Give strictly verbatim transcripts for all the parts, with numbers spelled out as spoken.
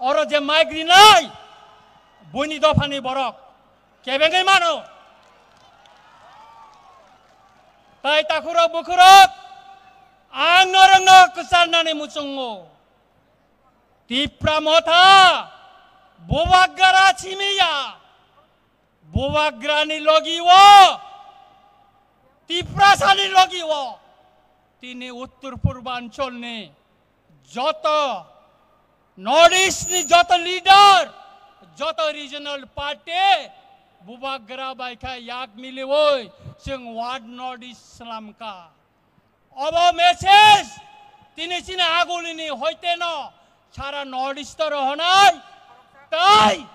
Oro je mic rinai, buini dophani borok kebengwi mano. Tai takhurok bukhurok, ang norokno kwcharnani muchungo. Tipra Motha, Bubagra simiya, Bubagrani logi o, Tiprasani logi o, tini Uttor Purbancholni joto North East ni joto leader, joto regional party Bubagra bai khe yak miliwi chwng One North East slamkha. Obo message tini chini agulini hoiteno sara North East o rohonai, tai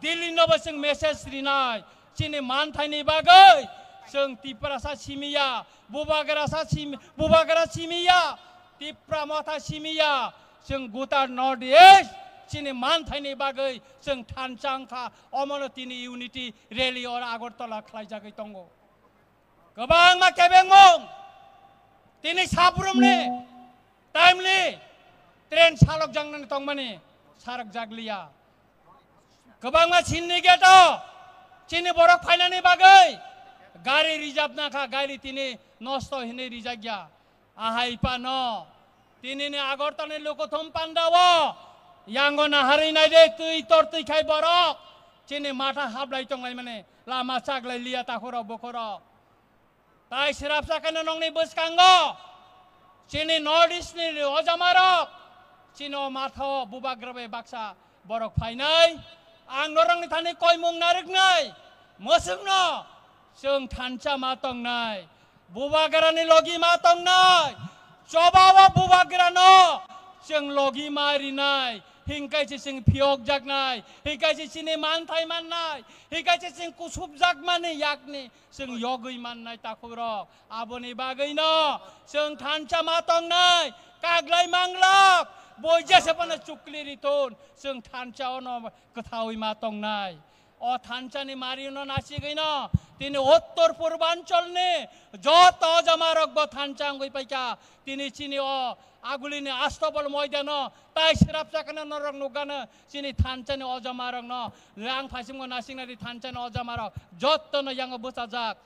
Delhi nobo chwng message rinai, chini manthaini bagwi chwng Tiprasa simiya, Bubagrasa simi-, Bubagra simiya, Tipra Motha simiya, chwng gutar North East chini manthaini bagwi chwng thansa wngkha, omono tini unity rally oro Agartala khlaijagwi tongo. Kwbangma kebengmung tini sabrumni timely train salokjaknani tongmani sarokjakliya. Kwbangma chini gate o chini borok phainani bagwi gari reserve nakha, gari tini nosto hinwi rijakya. Ahai phano tinini Agartalani Lukuthum Panda o yango naharwi naide, twi tortwi khai borok chini matha hablai tonglaimani, lama chaglai liya takhurok bukhurok. Tai srapsa kheno nokni bwskango chini North East ni ojamarok chini o matha o Bubagra bai baksa borok phainai. Ang norokni thani koimung narwknai, mwswkno chwng thansa ma tongnai, Bubagrani logi ma tongnai, chobao Bubagrano chwng logi ma rinai, hinkhe se chwng phiyokjaknai, hinkhe se chini manthai mannai, hinkhe se chwng kusupjakmani yakni chwng yogwi mannai takhurok. Aboni bagwino chwng thansa ma tongnai, kaglai manglok, boija se phano chukli rithun, chwng thansa ono kwthawi ma tongnai. O thansani marino nasigwino tini Uttor Purbancholni joto ojamarokbo thansa wngwi paikha. Tini chini o agulini Astobol moidano tai srapsa kheno norok nukgano chini thansani ojamarokno. Yang phaisingo nasiknadi thansani ojamarok jottono yango bwchajak.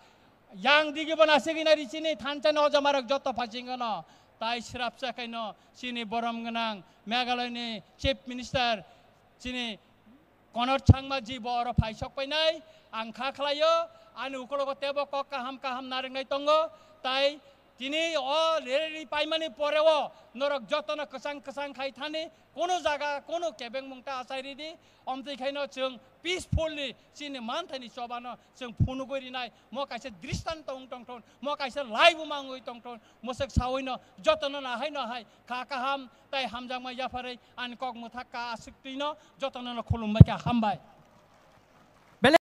Yang digibo nasigwi nai di chini thansani ojamarok jotto phaisingono. Tai srapsa khaino chini borom gwnang Meghalaya ni Chief Minister chini Konor Sangma ji bo oro phai sok painai. Ang kha khlaio, ani ukologo tebo kok kaham kaham narwknai tongo. Tai tini o rally paimani poreo norok jotono kwchang kwchang khai thani, kono jaga kono kebengmung ta achai ridi. Omtwi khaino chwng peacefully chini manthaini chobano chwng phunugwi rinai, mo kaisa dristanto wng tongthon, mo kaisa laibuma wngwi tongthon, mwswk sawino jotono nahai nahai kha kaham tai hamjakma yapharwi ani kok mwthak ka aswktwino jotono no khulumbai kha, hambai.